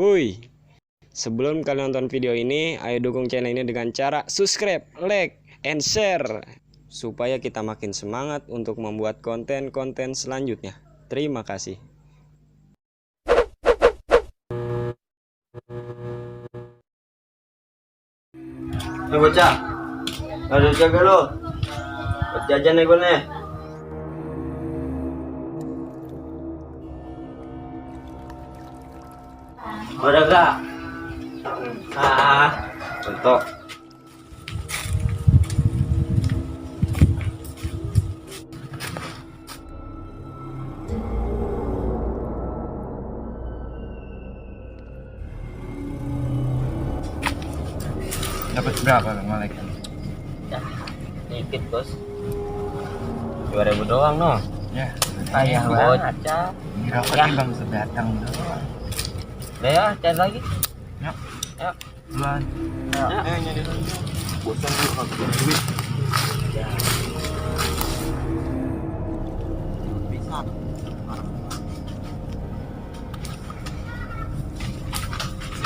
Wuih, sebelum kalian nonton video ini, ayo dukung channel ini dengan cara subscribe, like, and share supaya kita makin semangat untuk membuat konten-konten selanjutnya. Terima kasih. Bocah, ada jaga lo. Buat jajan nih gue nih. Udah gak? Untuk. Dapat berapa Bang Malik? Dikit bos. 2.000 doang no. Ya, Ayah bocah. kira Ya. Bang sebatang doang. Udah ya, cari lagi. Yuk, Yuk. duluan. Nyari dulu. Bosan dulu habisin duit. Ya. Bisa.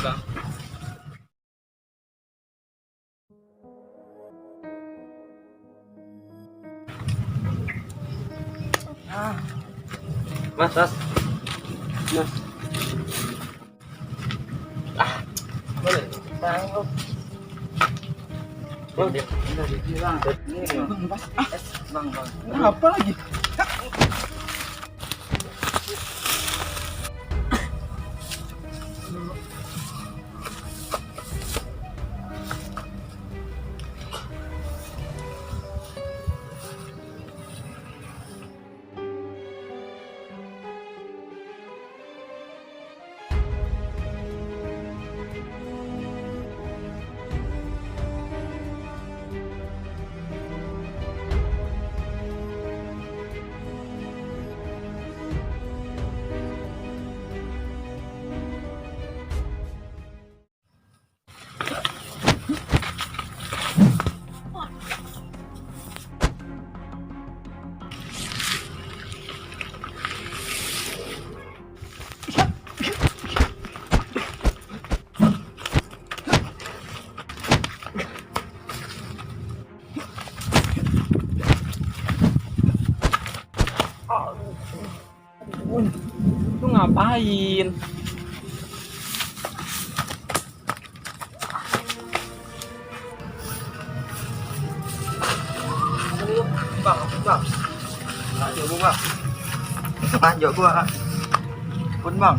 Bang. Mas. Boleh. Sanggup. Udah dibilang. Bang. Apa lagi? Lu ngapain? Bang. Lanjut gua. Ampun Bang.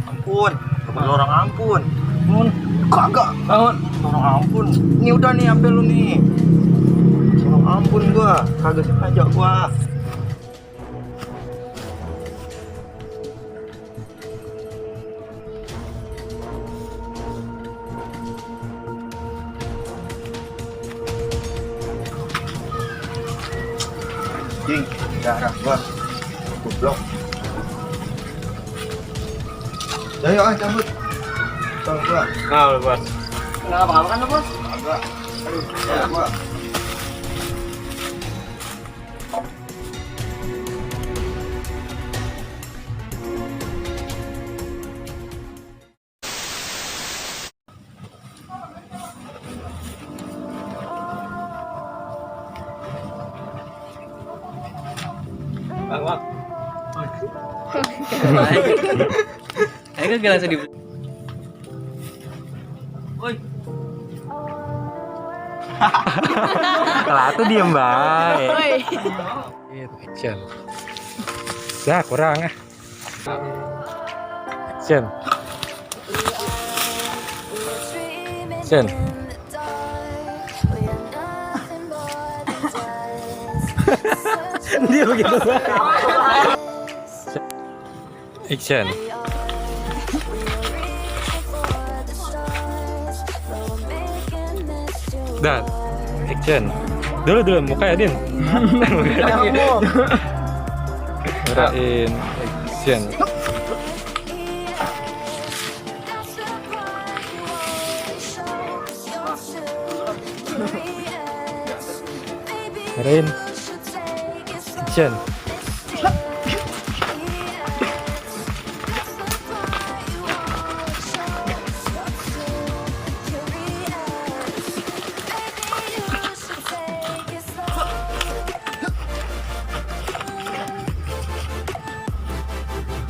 Ampun. Bukan orang ampun. Kagak. Bangun. Orang ampun. Ini udah nih HP lu nih. Orang ampun gua. Kagak sengaja gua. Jing, darah gua. Goblok. Ayo cabut. Bang gua. Nah, bos. Kenapa makan lu, bos? Agak. Aduh, darah gua. Bang. Ayo kan langsung di. Woi. Lah tuh diem baik. Action. Dah kurang ah. Action. Action. Dia begitu. Action. Dan action. Dulu muka ya Din. Murahin action. Murahin action.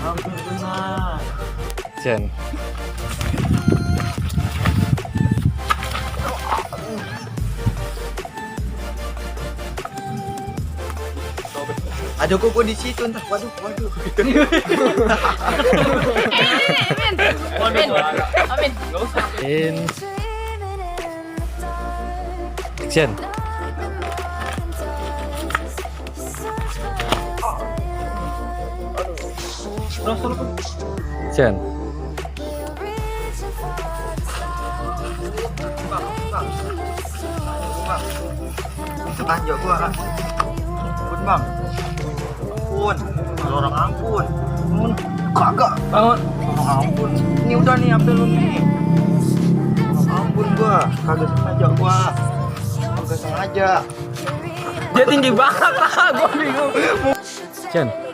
Hampir kena. Action. Ada kok di situ entah. Waduh. Amin. In. Action. Action. Aja gua. Ampun bang. Ampun. Kalau orang ampun. Ampun. Kagak. Bangun. Orang ampun. Ini udah nih HP lu nih. Orang ampun gua. Kagak sengaja gua. Kagak sengaja. Dia tinggi banget lah, gua bingung. Action.